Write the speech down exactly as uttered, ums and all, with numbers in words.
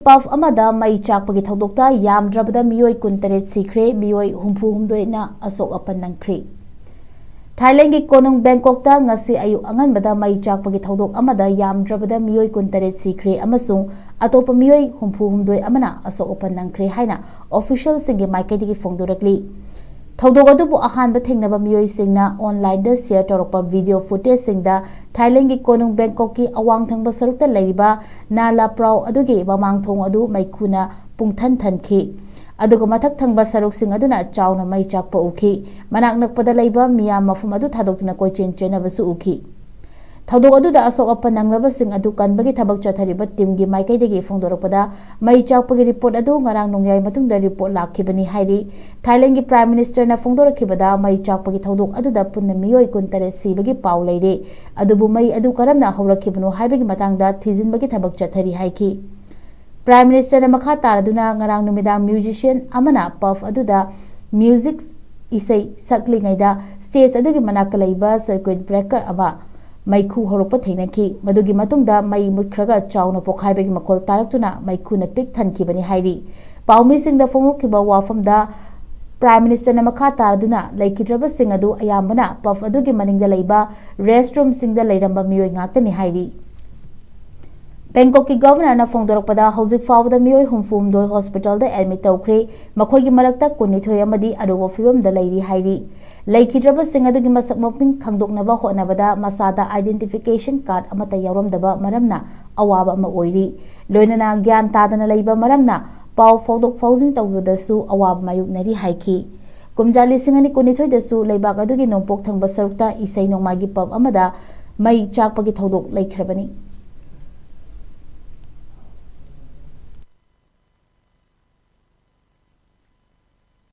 ꯄꯐ ꯑꯃꯗ ꯃꯩ ꯆꯥꯛꯄꯒꯤ ꯊꯧꯗꯣꯛꯇ ꯌꯥꯝꯗ꯭ꯔꯕꯗ ꯃꯤꯑꯣꯏ ꯀꯨꯟꯇꯔꯦꯠ ꯁꯤꯈ꯭ꯔꯦ, ꯃꯤꯑꯣꯏ ꯍꯨꯝꯐꯨ ꯍꯨꯝꯗꯣꯏꯅ ꯑꯁꯣꯛ ꯑꯄꯟ ꯅꯪꯈ꯭ꯔꯦ꯫ ꯊꯥꯏꯂꯦꯟꯒꯤ ꯀꯣꯅꯨꯡ ꯕꯦꯡꯀꯣꯛꯇ ꯉꯁꯤ ꯑꯌꯨꯛ ꯑꯉꯟꯕꯗ ꯃꯩ ꯆꯥꯛꯄꯒꯤ ꯊꯧꯗꯣꯛ ꯑꯃꯗ ꯌꯥꯝꯗ꯭ꯔꯕꯗ ꯃꯤꯑꯣꯏ ꯀꯨꯟꯇꯔꯦꯠ ꯁꯤꯈ꯭ꯔꯦ ꯑꯃꯁꯨꯡ ꯑꯇꯣꯞꯄ ꯃꯤꯑꯣꯏ ꯍꯨꯝꯐꯨ ꯍꯨꯝꯗꯣꯏ ꯑꯃꯅ ꯑꯁꯣꯛ ꯑꯄꯟ ꯅꯪꯈ꯭ꯔꯦ ꯍꯥꯏꯅ ꯑꯣꯐꯤꯁꯤꯌꯦꯜꯁꯤꯡꯒꯤ ꯃꯥꯏꯀꯩꯗꯒꯤ ꯐꯣꯡꯗꯣꯔꯛꯂꯤ꯫ ꯊꯧꯗꯣꯛ ꯑꯗꯨꯕꯨ ꯑꯍꯥꯟꯕ ꯊꯦꯡꯅꯕ ꯃꯤꯑꯣꯏꯁꯤꯡꯅ ꯑꯣꯟꯂꯥꯏꯟꯗ ꯁꯤꯌꯔ ꯇꯧꯔꯛꯄ ꯚꯤꯗꯤꯑꯣ ꯐꯨꯇꯦꯖꯁꯤꯡꯗ ꯊꯥꯏꯂꯦꯟꯒꯤ ꯀꯣꯅꯨꯡ ꯕꯦꯡꯀꯣꯛꯀꯤ ꯑꯋꯥꯡ ꯊꯪꯕ ꯁꯔꯨꯛꯇ ꯂꯩꯔꯤꯕ ꯅꯥꯂꯥ ꯄ꯭ꯔꯥꯎ ꯑꯗꯨꯒꯤ ꯃꯃꯥꯡ ꯊꯣꯡ ꯑꯗꯨ ꯃꯩꯈꯨꯅ ꯄꯨꯡꯊꯟ ꯊꯟꯈꯤ, ꯑꯗꯨꯒ ꯃꯊꯛ ꯊꯪꯕ ꯁꯔꯨꯛꯁꯤꯡ ꯑꯗꯨꯅ ꯆꯥꯎꯅ ꯃꯩ ꯆꯥꯛꯄ ꯎꯈꯤ꯫ ꯃꯅꯥꯛ ꯅꯛꯄꯗ ꯂꯩꯕ ꯃꯤꯌꯥꯝ ꯃꯐꯝ ꯑꯗꯨ ꯊꯥꯗꯣꯛꯇꯨꯅ ꯀꯣꯏꯆꯦꯟ ꯆꯦꯟꯅꯕꯁꯨ ꯎꯈꯤ꯫ ꯊꯧꯗꯣꯛ ꯑꯗꯨꯗ ꯑꯁꯣꯛ ꯑꯄꯟ ꯅꯪꯂꯕꯁꯤꯡ ꯑꯗꯨ ꯀꯟꯕꯒꯤ ꯊꯕꯛ ꯆꯠꯊꯔꯤꯕ ꯇꯤꯝꯒꯤ ꯃꯥꯏꯀꯩꯗꯒꯤ ꯐꯣꯡꯗꯣꯔꯛꯄꯗ, ꯃꯩ ꯆꯥꯛꯄꯒꯤ ꯔꯤꯄꯣꯔꯠ ꯑꯗꯨ ꯉꯔꯥꯡ ꯅꯣꯡꯌꯥꯏ ꯃꯇꯨꯡꯗ ꯔꯤꯄꯣꯔꯠ ꯂꯥꯛꯈꯤꯕꯅꯤ ꯍꯥꯏꯔꯤ꯫ ꯊꯥꯏꯂꯦꯟꯒꯤ ꯄ꯭ꯔꯥꯏꯝ ꯃꯤꯅꯤꯁꯇꯔꯅ ꯐꯣꯡꯗꯣꯔꯛꯈꯤꯕꯗ, ꯃꯩ ꯆꯥꯛꯄꯒꯤ ꯊꯧꯗꯣꯛ ꯑꯗꯨꯗ ꯄꯨꯟꯅ ꯃꯤꯑꯣꯏ ꯀꯨꯟꯇꯔꯦꯠ ꯁꯤꯕꯒꯤ ꯄꯥꯎ ꯂꯩꯔꯦ, ꯑꯗꯨꯕꯨ ꯃꯩ ꯑꯗꯨ ꯀꯔꯝꯅ ꯍꯧꯔꯛꯈꯤꯕꯅꯣ ꯍꯥꯏꯕꯒꯤ ꯃꯇꯥꯡꯗ ꯊꯤꯖꯤꯟꯕꯒꯤ ꯊꯕꯛ ꯆꯠꯊꯔꯤ ꯍꯥꯏꯈꯤ꯫ ꯄ꯭ꯔꯥꯏꯝ ꯃꯤꯅꯤꯁꯇꯔꯅ ꯃꯈꯥ ꯇꯥꯔꯗꯨꯅ, ꯉꯔꯥꯡ ꯅꯨꯃꯤꯗꯥꯡ ꯃ꯭ꯌꯨꯖꯤꯁꯤꯌꯟ ꯑꯃꯅ ꯄꯐ ꯑꯗꯨꯗ ꯃ꯭ꯌꯨꯖꯤꯛ ꯏꯁꯩ ꯁꯛꯂꯤꯉꯩꯗ ꯁ꯭ꯇꯦꯖ ꯑꯗꯨꯒꯤ ꯃꯅꯥꯛꯇ ꯂꯩꯕ ꯁꯔꯀ꯭ꯌꯨꯠ ꯕ꯭ꯔꯦꯀꯔ ꯑꯃ ꯃꯩꯈꯨ ꯍꯧꯔꯛꯄ ꯊꯦꯡꯅꯈꯤ꯫ ꯃꯗꯨꯒꯤ ꯃꯇꯨꯡꯗ ꯃꯩ ꯃꯨꯠꯈ꯭ꯔꯒ ꯆꯥꯎꯅ ꯄꯣꯈꯥꯏꯕꯒꯤ ꯃꯈꯣꯜ ꯇꯥꯔꯛꯇꯨꯅ ꯃꯩꯈꯨꯅ ꯄꯤꯛ ꯊꯟꯈꯤꯕꯅꯤ ꯍꯥꯏꯔꯤ꯫ ꯄꯥꯎꯃꯤꯁꯤꯡꯗ ꯐꯣꯡꯗꯣꯛꯈꯤꯕ ꯋꯥꯐꯝꯗ, ꯄ꯭ꯔꯥꯏꯝ ꯃꯤꯅꯤꯁꯇꯔꯅ ꯃꯈꯥ ꯇꯥꯔꯗꯨꯅ, ꯂꯩꯈꯤꯗ꯭ꯔꯕꯁꯤꯡ ꯑꯗꯨ ꯑꯌꯥꯝꯕꯅ ꯄꯐ ꯑꯗꯨꯒꯤ ꯃꯅꯤꯡꯗ ꯂꯩꯕ ꯔꯦꯁꯠꯔꯨꯝꯁꯤꯡꯗ ꯂꯩꯔꯝꯕ ꯃꯤꯑꯣꯏ ꯉꯥꯛꯇꯅꯤ ꯍꯥꯏꯔꯤ꯫ ꯕꯦꯡꯀꯣꯛꯀꯤ ꯒꯚꯔꯅꯔꯅ ꯐꯣꯡꯗꯣꯔꯛꯄꯗ, ꯍꯧꯖꯤꯛ ꯐꯥꯎꯕꯗ ꯃꯤꯑꯣꯏ ꯍꯨꯝꯐꯨ ꯍꯨꯝꯗꯣꯏ ꯍꯣꯁꯄꯤꯇꯥꯜꯗ ꯑꯦꯗꯃꯤꯠ ꯇꯧꯈ꯭ꯔꯦ, ꯃꯈꯣꯏꯒꯤ ꯃꯔꯛꯇ ꯀꯨꯟꯅꯤꯊꯣꯏ ꯑꯃꯗꯤ ꯑꯔꯨꯕ ꯐꯤꯕꯝꯗ ꯂꯩꯔꯤ ꯍꯥꯏꯔꯤ꯫ ꯂꯩꯈꯤꯗ꯭ꯔꯕꯁꯤꯡ ꯑꯗꯨꯒꯤ ꯃꯁꯛ ꯃꯃꯤꯡ ꯈꯪꯗꯣꯛꯅꯕ ꯍꯣꯠꯅꯕꯗ ꯃꯁꯥꯗ ꯑꯥꯏꯗꯦꯟꯇꯤꯐꯤꯀꯦꯁꯟ ꯀꯥꯔꯗ ꯑꯃꯠꯇ ꯌꯥꯎꯔꯝꯗꯕ ꯃꯔꯝꯅ ꯑꯋꯥꯕ ꯑꯃ ꯑꯣꯏꯔꯤ꯫ ꯂꯣꯏꯅꯅ ꯒ꯭ꯌꯥꯟ ꯇꯥꯗꯅ ꯂꯩꯕ ꯃꯔꯝꯅ ꯄꯥꯎ ꯐꯥꯎꯗꯣꯛ ꯐꯥꯎꯖꯤꯟ ꯇꯧꯕꯗꯁꯨ ꯑꯋꯥꯕ ꯃꯥꯌꯣꯛꯅꯔꯤ ꯍꯥꯏꯈꯤ꯫ ꯀꯨꯝꯖꯥ ꯂꯤꯁꯤꯡ ꯑꯅꯤ ꯀꯨꯟꯅꯤꯊꯣꯏꯗꯁꯨ ꯂꯩꯕꯥꯛ ꯑꯗꯨꯒꯤ ꯅꯣꯡꯄꯣꯛ ꯊꯪꯕ ꯁꯔꯨꯛꯇ ꯏꯁꯩ ꯅꯣꯡꯃꯥꯏꯒꯤ ꯄꯕ ꯑꯃꯗ ꯃꯩ ꯆꯥꯛꯄꯒꯤ ꯊꯧꯗꯣꯛ ꯂꯩꯈ꯭ꯔꯕꯅꯤ꯫